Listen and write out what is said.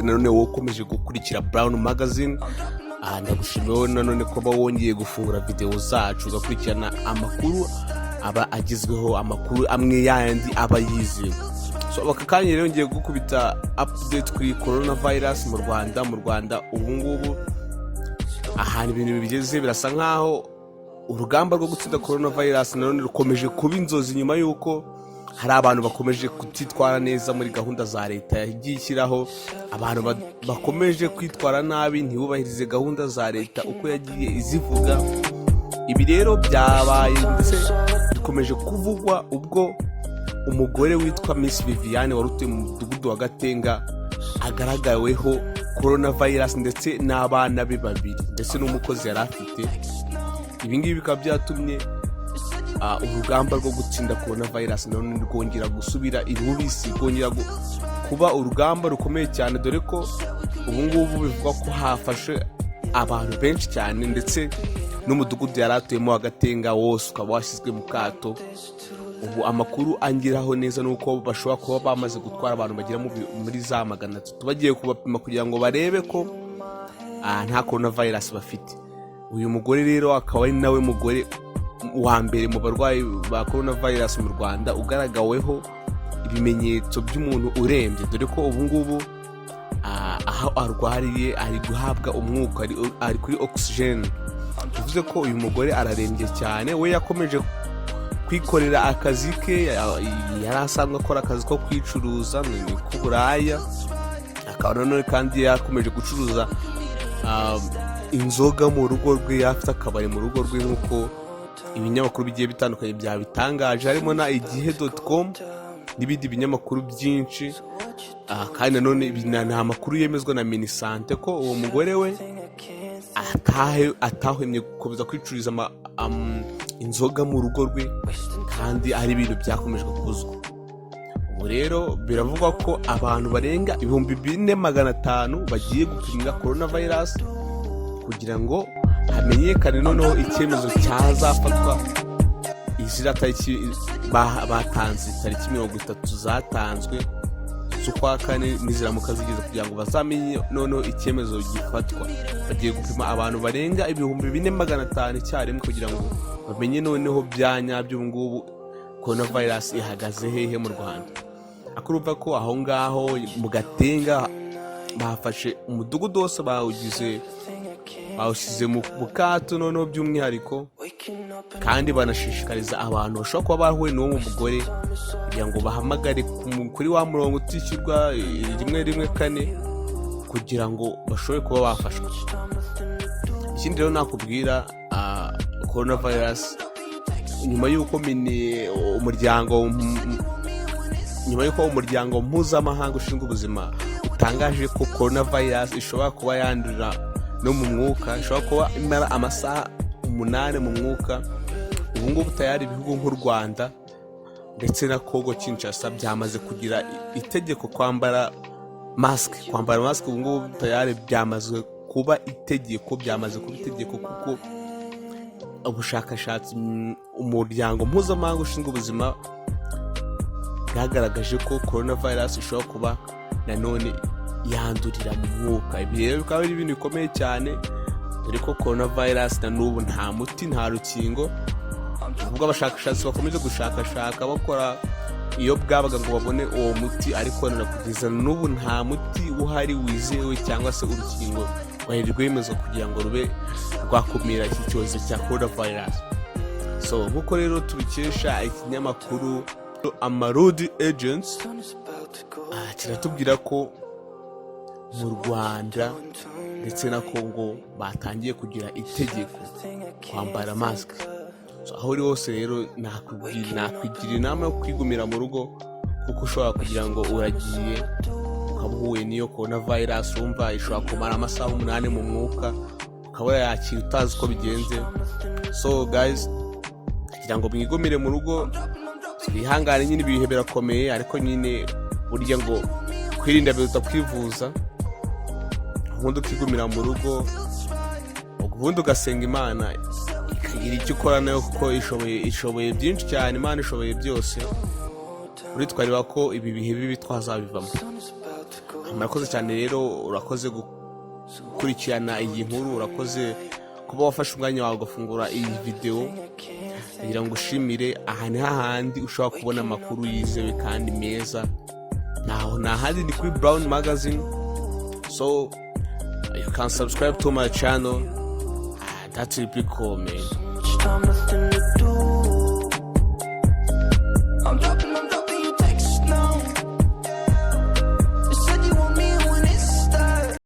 Nanone wowe ukomeje gukurikira Brown Magazine, ndagushimiye wowe nanone kuba wongeye gufungura videwo zacu ugakurikirana amakuru aba agezweho, amakuru amwe yandi aba yizewe. So aka kanya rero ngiye gukubita update kuri coronavirus mu Rwanda. Mu Rwanda ubu ngubu ahantu ibintu bigeze, birasa nkaho urugamba rwo gutsinda coronavirus nanone rukomeje kuba inzozi, nyuma y'uko hari abantu bakomeje kutitwara neza muri gahunda za leta yagiye ishyiraho. Abantu bakomeje kwitwara nabi, ntibubahirize gahunda za leta uko yagiye izivuga. Ibi rero byabaye ndetse bikomeje kuvugwa ubwo umugore witwa Miss Viviane wari utuye mu mudugudu wa Gatenga agaragaweho coronavirus, ndetse n'abana be babiri, ndetse n'umukozi yari afite. Ibi ngibi bikaba byatumye urugamba rwo gutsinda coronavirus nanone rwongera gusubira irubisi, rwongera kuba urugamba rukomeye cyane, dore ko ubu ngubu bivugwa ko hafashe abantu benshi cyane, ndetse n'umudugudu yari atuyemo wa Gatenga wose ukaba washyizwe mu kato. Ubu amakuru angeraho neza ni uko bashobora kuba bamaze gutwara abantu bagera muri za 300, bagiye kubapima kugira ngo barebe ko nta coronavirus bafite. Uyu mugore rero akaba ari nawe mugore wa mbere mu barwayi ba coronavirus mu Rwanda ugaragaweho ibimenyetso by'umuntu urembye, dore ko ubu ngubu aho arwariye ari guhabwa umwuka, ari kuri oxygen. Bivuze ko uyu mugore ararembye cyane. We yakomeje kwikorera akazi ke, yari asanzwe akora akazi ko kwicuruza, ni k'uburaya, akaba nanone kandi yakomeje gucuruza inzoga mu rugo rwe, afite akabari mu rugo rwe, nk'uko ibinyamakuru bigiye bitandukanye byabitangaje, harimo na igihe.com n'ibindi binyamakuru byinshi. Kandi nanone ibi ni amakuru yemezwa na MINISANTE ko uwo mugore we atahwemye gukomeza kwicururiza inzoga mu rugo rwe, kandi ari ibintu byakomeje kuzwa. Ubu rero biravugwa ko abantu barenga 4500 bagiye gupimwa coronavirus kugira ngo hamenyekane noneho icyemezo cyazafatwa. Iziriya tariki batanze, tariki 30 zatanzwe z'ukwa kane, niziramuka zigeze, kugira ngo bazamenye noneho icyemezo gifatwa, bagiye gupima abantu barenga 4500 icyarimwe, kugira ngo bamenye noneho bya nyabyo ubu ngubu coronavirus ihagaze hehe mu Rwanda. Akurumva ko aho ngaho mu Gatenga bafashe umudugudu wose, bawushyize mu kato noneho by'umwihariko, kandi banashishikariza abantu bashobora kuba barahuye n'uwo mugore kugira ngo bahamagare kuri wa murongo utishyurwa, 114, kugira ngo bashobore kuba bafashwa. Ikindi rero nakubwira, coronavirus nyuma y'uko mini umuryango nyuma y'uko umuryango mpuzamahanga ushinzwe ubuzima utangaje ko coronavirus ishobora kuba yandurira no mu mwuka, ishobora kuba imara amasaha 8 mu mwuka, ubu ngubu tayari ibihugu nk'u Rwanda ndetse na Congo Kinshasa byamaze kugira itegeko kwambara masike. Kwambara masike ubu ngubu tayari byamaze kuba itegeko, byamaze kuba itegeko, kuko ubushakashatsi umuryango mpuzamahanga ushinzwe ubuzima bwagaragaje ko coronavirus ishobora kuba nanone yandurira mu mwuka. Ibi rero bikaba ari ibintu bikomeye cyane, dore ko coronavirus na n'ubu nta muti, nta rukingo, ubwo abashakashatsi bakomeje gushakashaka, bakora iyo bwabaga ngo babone uwo muti, ariko na kugeza n'ubu nta muti uhari wizewe cyangwa se urukingo rwari rwemezwa kugira ngo rube rwakumira iki cyorezo cya coronavirus. So nk'uko rero tubikesha ikinyamakuru Amarudi Agency, kiratubwira ko mu Rwanda ndetse na Congo batangiye kugira itegeko kwambara masike. So, aho uri hose rero nakwigira inama yo kwigumira mu rugo, kuko ushobora kugira ngo uragiye ukaba uhuye n'iyo coronavirus. Wumva ishobora kumara amasaha 8 mu mwuka, ukaba wayakira utazi uko bigenze. So guys, kugira ngo mwigumire mu rugo, twihangane nyine, ibihe birakomeye, ariko nyine burya ngo kwirinda biruta kwivuza. Ubundi ukigumira mu rugo, ubundi ugasenga Imana ikagira icyo ikora nayo, kuko ishoboye byinshi cyane. Imana ishoboye byose. Uri twareba ko ibi bihe bibi twazabivamo. Amakuru rero nari mfite ni ayo ngayo. Murakoze cyane rero, urakoze gukurikirana iyi nkuru, urakoze kuba wafashe umwanya wawe ugafungura iyi videwo. Kugira ngo ushimire, aha ni hahandi ushobora kubona amakuru yizewe kandi meza, naho nta handi, ni kuri Brown Magazine. So you can subscribe to my channel. Ah, that will be cool, man. Much time, nothing to do.